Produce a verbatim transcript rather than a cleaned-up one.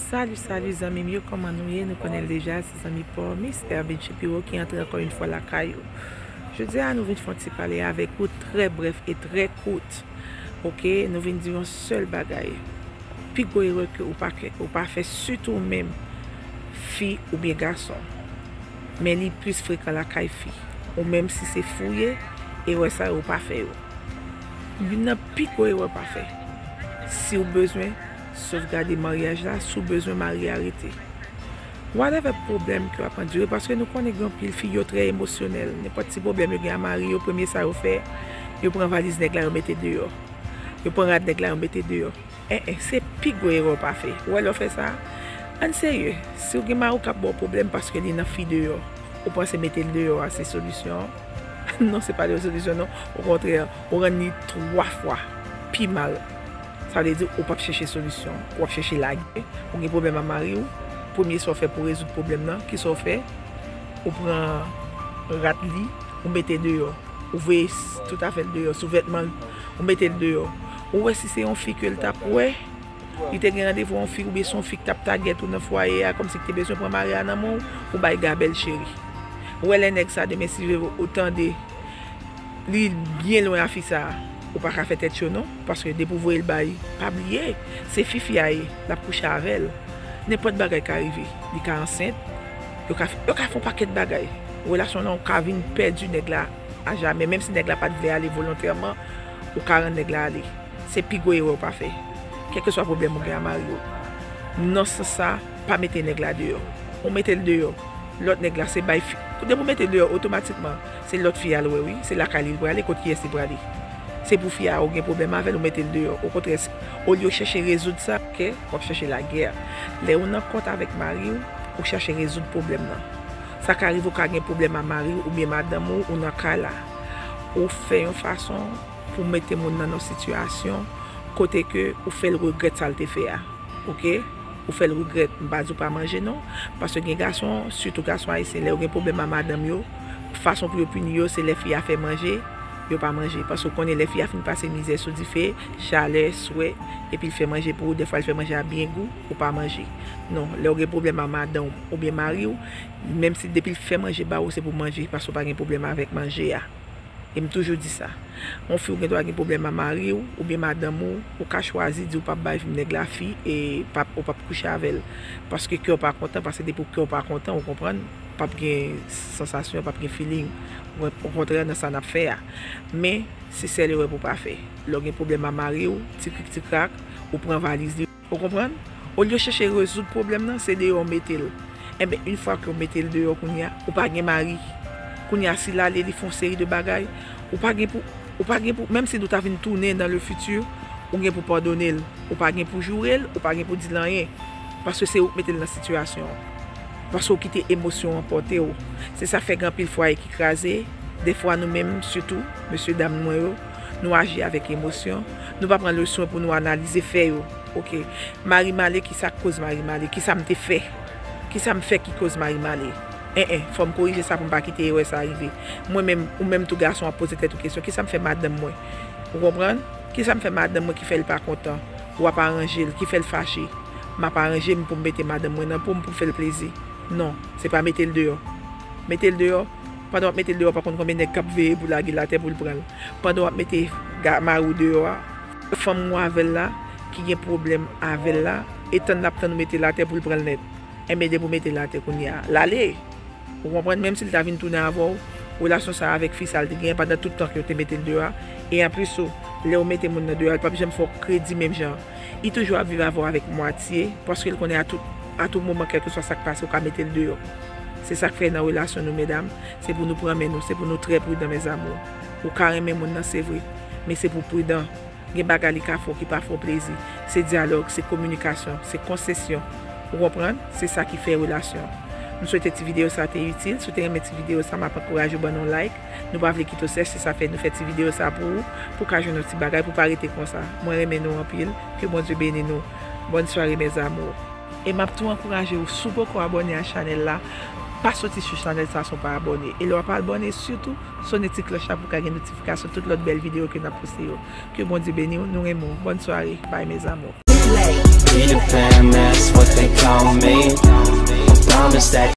Salut, salut zanmi m yo, kòman nou ye? Nou konnen l deja, se zanmi pa w, Miss Ervin Shapiro ki antre ankò yon fwa lakay ou. Jodi a, nou vin fè yon ti pale avèk ou, trè brèf e trè kout. Oke, nou vin di yon sèl bagay. Pi gwo erè ke ou pa, ke ou pa fè, sitou ou menm, fi oubyen gason. Men li plis frekan lakay fi. Ou menm si se fi w ye, erè sa yo ou pa fè yo. Youn nan pi gwo erè w pa fè. Si w bezwen sovgade maryaj la, si w bezwen mari a rete. Whatever pwoblèm ke w ap andire, paske nou konnen gen anpil fi, yo trè emosyonèl. Nenpòt ti pwoblèm yo gen a mari yo, premye sa yo fè, yo pran valiz nèg la, yo mete deyò. Yo pran rad nèg la, yo mete deyò. En, en, se pi gwo erè w pa fè. Ou wè lè w fè sa, ann serye. Si w gen mari w k ap ba w pwoblèm paske li nan fi deyò, ou panse mete l deyò a se solisyon an? Non, se pa yon solisyon, non. Okontrè, ou rann li twa fwa pi mal. Sa vle di ou p ap chèche solisyon, ou ap chèche lagè. Ou gen pwoblèm a mari w, premye sa w fè pou rezoud pwoblèm nan, kisa w fè? Ou pran rad li, ou mete deyò. Ou voye s-, tout afè l deyò, souvètman l, ou mete l deyò. Ou wè si se yon fi ke l t ap wè, li te gen randevou yon fi, oubyen se yon fi ki t ap tagèt ou nan fwaye a, kòmsi ki te bezwen pran mari a nan men w, ou bay gabèl cheri. Ou wè lè nèg sa demen si ou tande li byen lwen a fi sa, ou pa ka fè tèt cho non, paske depi w voye l bay, pa bliye, se fi fi a ye, l ap kouche avè l. Nenpòt bagay ka rive, li ka ansent, yo ka, yo ka fè yon pakèt bagay. Relasyon nan ou ka vin pèdi nèg la ajamè, menm si nèg la pa t vle ale volontèman, ou ka rann nèg la ale. Se pi gwo erè w pa fè. Kèlkeswa pwoblèm ou gen a mari w, nan sans sa, pa mete nèg la deyò. Ou mete l deyò, lòt nèg la se bay fi. Depi w mete l deyò, otomatikman, se lòt fi a l wè, wi. Se lakay li l prale, kot kiyès li prale? Se pou fi a, ou gen pwoblèm avè l, ou mete l deyò. Okontrè, olye w chèche rezoud sa, oke, w ap chèche lagè. Lè ou nan kont avèk mari w, ou chèche rezoud pwoblèm nan. Sa ka rive ou ka gen pwoblèm a mari w oubyen madanm ou, ou nan kay la. Ou fè yon fason pou mete moun nan nan sitiyasyon kote ke ou fè l regrèt sa l te fè a. Oke? Ou fè l regrèt, m pa di w pa manje non, paske gen gason, sitou gason ayisyen, lè yo gen pwoblèm a madanm yo, fason pou yo pini yo, se lè fi a fè manje, yo pa manje. Paske w konnen lè fi a fin pase mizè sou dife, chalè, swè, epi l fè manje pou ou, dèfwa l fè manje a byen gou, ou pa manje. Non, lè w gen pwoblèm a madanm w oubyen mari w, menm si depi l fè manje ba ou, se pou w manje, paske w pa gen pwoblèm avèk manje a. E m toujou di sa. Yon fi ou gen dwa gen pwoblèm a mari w, oubyen madanm ou, ou ka chwazi di w p ap bay nèg la fi e p ap, ou p ap kouche avè l. Paske kè w pa kontan, paske depi kè w pa kontan, ou konprann, p ap gen sansasyon, p ap gen feeling. Okontrè, nan sa n ap fè a. Men, se sèl erè pou w pa fè. Lè w gen pwoblèm a mari w, ti krik ti krak, ou pran valiz li. Ou konprann? Olye w chèche rezoud pwoblèm nan, se deyò w mete l. Enben, yon fwa ke w mete l deyò kounye a, ou pa gen mari. Kounye a, si l ale, li fè yon seri de bagay, ou pa gen pou, ou pa gen pou, menm si nou ta vin tounen dans le futur, ou gen pou padone l. Ou pa gen pou joure l, ou pa gen pou di l anyen. Paske se ou k mete l nan sitiyasyon an. Paske w kite emosyon anpòte w. Se sa k fè gen anpil fwaye ki kraze. Dèfwa nou menm, sitou, mesye dam mwen yo, nou aji avèk emosyon. Nou pa pran leson pou nou analize fè yo. Oke. Mari m ale, kisa k koz mari m ale? Kisa m te fè? Kisa m fè ki koz mari m ale? En, en, fò m korije sa pou m pa kite erè sa rive. Mwen menm, ou menm tou gason ap poze tèt ou kesyon, kisa m fè madanm mwen? Ou konprann? Kisa m fè madanm mwen ki fè l pa kontan? W ap aranje l, ki fè l fache. M ap aranje m pou m mete madanm mwen nan po m pou m fè l plezi. Non, se pa mete l deyò. Mete l deyò, pandan w ap mete l deyò, w pa konn konbyen nèg k ap veye pou lage l atè pou l pran l. Pandan w ap mete ga-, mari w deyò a, fanm ou avè l la, ki gen pwoblèm avè l la, e tann l ap tann ou mete l atè pou l pran l nèt. Enben, depi w mete l atè kounye a, l ale. Ou konprann, menm si l ta vin tounen avè w, relasyon sa a avèk fi sa a l te genyen pandan tout tan ke w te mete l deyò a, e anplis tou, lè w mete moun nan deyò a, l p ap janm fè w kredi menm jan. Li toujou ap viv avè w avèk mwatye, paske l konnen a tout, a tout moman, kèlkeswa sa k pase, ou ka mete l deyò. Se sa k fè nan relasyon nou, medam, se pou nou pran men nou, se pou nou trè pridan, mes amours. Ou ka renmen moun nan, se vre, men se pou w pridan. Gen bagay li ka fè w ki pa fè w plezi. Se dyalòg, se kominikasyon, se konsesyon. Ou konprann? Se sa ki fè relasyon. M swete ti videyo sa te itil. Si w te renmen ti videyo sa, m ap ankouraje w ban nou like. Nou pa vle kite w sèch, se sa fè nou fè ti videyo sa pou ou, pou w ka jwenn yon ti bagay, pou w pa rete konsa. Mwen renmen nou anpil. Ke Bondye beni nou. Bòn sware, mes amours. E m ap tou ankouraje w, si w poko abòne a chanèl la, pa soti sou chanèl sa san w pa abòne. E lè w ap abòne, sitou, sonnen ti klòch la pou w ka gen notifikasyon tout lòt bèl videyo ke n ap poste yo. Ke Bondye beni w, nou renmen w. Bòn sware. Bye, mes amours. Be the fan, that's what they Call me. I promise that